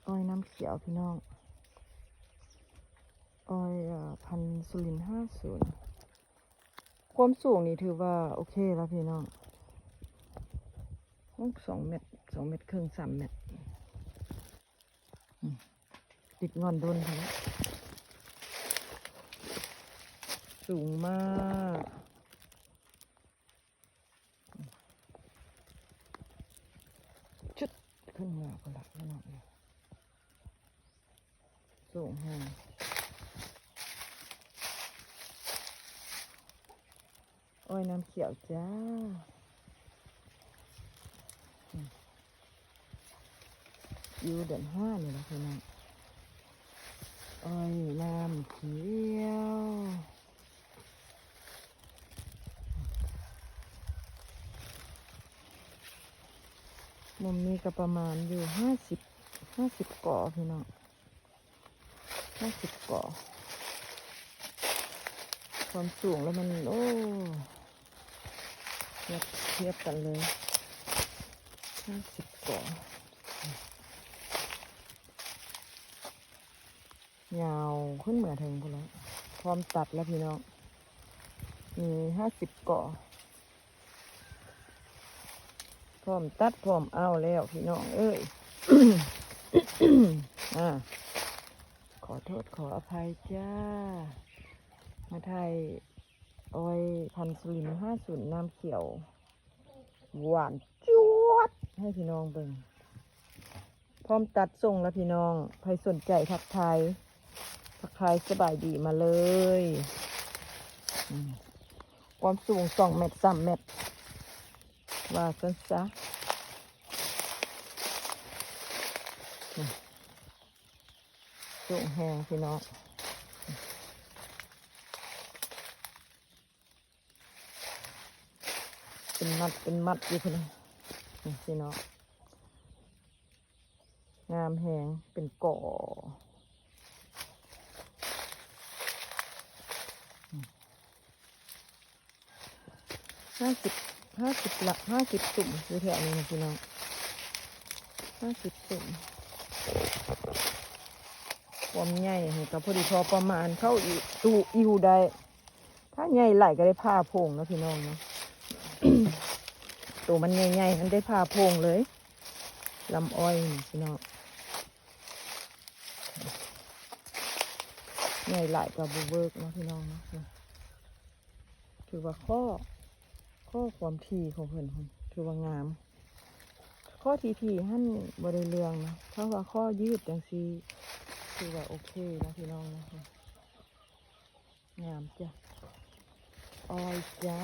ອ້ອຍນ້ຳຂຽວພີ່ນ້ອງ ອ້ອຍ ເອີ່ ພັນສຸລິນຫ້າສູນ ຄວາມສູງນີ້ຖືວ່າໂອເຄແລ້ວພີ່ນ້ອງ ໂອ້ ສອງແມັດ ສອງແມັດເຄິ່ງ ສາມແມັດ ອືມ ຕິດງ່ອນດົນພຸ້ນແຫຼະ ສູງມາກ. ຊຶບ ຂຶ້ນມາພຸ້ນລະພີ່ນ້ອງເອີຍ ສູງແຮງ ອ້ອຍນ້ຳຂຽວຈ້າ ອືມ ຢູ່ເດືອນຫ້ານີ້ລະພີ່ນ້ອງ ອ້ອຍນ້ຳຂຽວ ມຸມນີ້ກໍປະມານຢູ່ຫ້າສິບ ຫ້າສິບກໍພີ່ນ້ອງ ຫ້າສິບກໍ ຄວາມສູງແລ້ວມັນ ໂອ້ ທຽບ ທຽບກັນເລີຍ ຫ້າສິບກໍ ຍາວຂຶ້ນເມືອເທິງພຸ້ນແຫຼະ ພ້ອມຕັດແລ້ວພີ່ນ້ອງ ມີຫ້າສິບກໍ ພ້ອມຕັດພ້ອມເອົາແລ້ວພີ່ນ້ອງເອີຍ ອາ ຂໍໂທດຂໍອະໄພຈ້າ ມາຖ່າຍອ້ອຍພັນສຸລິນຫ້າສູນ ນ້ຳຂຽວ ຫວານຈວດ ໃຫ້ພີ່ນ້ອງເບິ່ງ ພ້ອມຕັດສົ່ງແລ້ວພີ່ນ້ອງ ໃຜສົນໃຈທັກທາຍ ທັກທາຍສະບາຍດີມາເລີຍ ອືມ ຄວາມສູງສອງແມັດ ສາມແມັດ ວ່າຊັ້ນຊະ ອືມ ສູງແຮງພີ່ນ້ອງ. ເປັນມັດເປັນມັດຢູ່ພຸ້ນນະ ນີ້ພີ່ນ້ອງ ງາມແຮງ ເປັນກໍ ຫ້າສິບ ຫ້າສິບລະ ຫ້າສິບຕຸ່ມຢູ່ແຖວນີ້ນະພີ່ນ້ອງ ຫ້າສິບຕຸ່ມ ຄວາມໃຫຍ່ຫັ້ນກໍພໍດີພໍປະມານ ເຂົ້າອີກຕູ້ອີ່ໄດ້. ຖ້າໃຫຍ່ຫຼາຍກໍໄດ້ຜ່າໂພງເນາະພີ່ນ້ອງເນາະ ໂຕມັນໃຫຍ່ໆຫັ້ນໄດ້ຜ່າໂພງເລີຍ ລຳອ້ອຍນີ້ພີ່ນ້ອງ ໃຫຍ່ຫຼາຍກໍບໍ່ເວີກເນາະພີ່ນ້ອງເນາະ. ຖືວ່າຂໍ້ ຂໍ້ຄວາມຖີ່ຂອງເພິ່ນຫັ້ນຖືວ່າງາມ ຂໍ້ຖີ່ໆຫັ້ນບໍ່ໄດ້ເລື່ອງເນາະ ຖ້າວ່າຂໍ້ຍືດຈັ່ງຊີ້ ຖືວ່າໂອເຄເນາະພີ່ນ້ອງເນາະ. ງາມຈ້ະ ອ້ອຍຈ້າ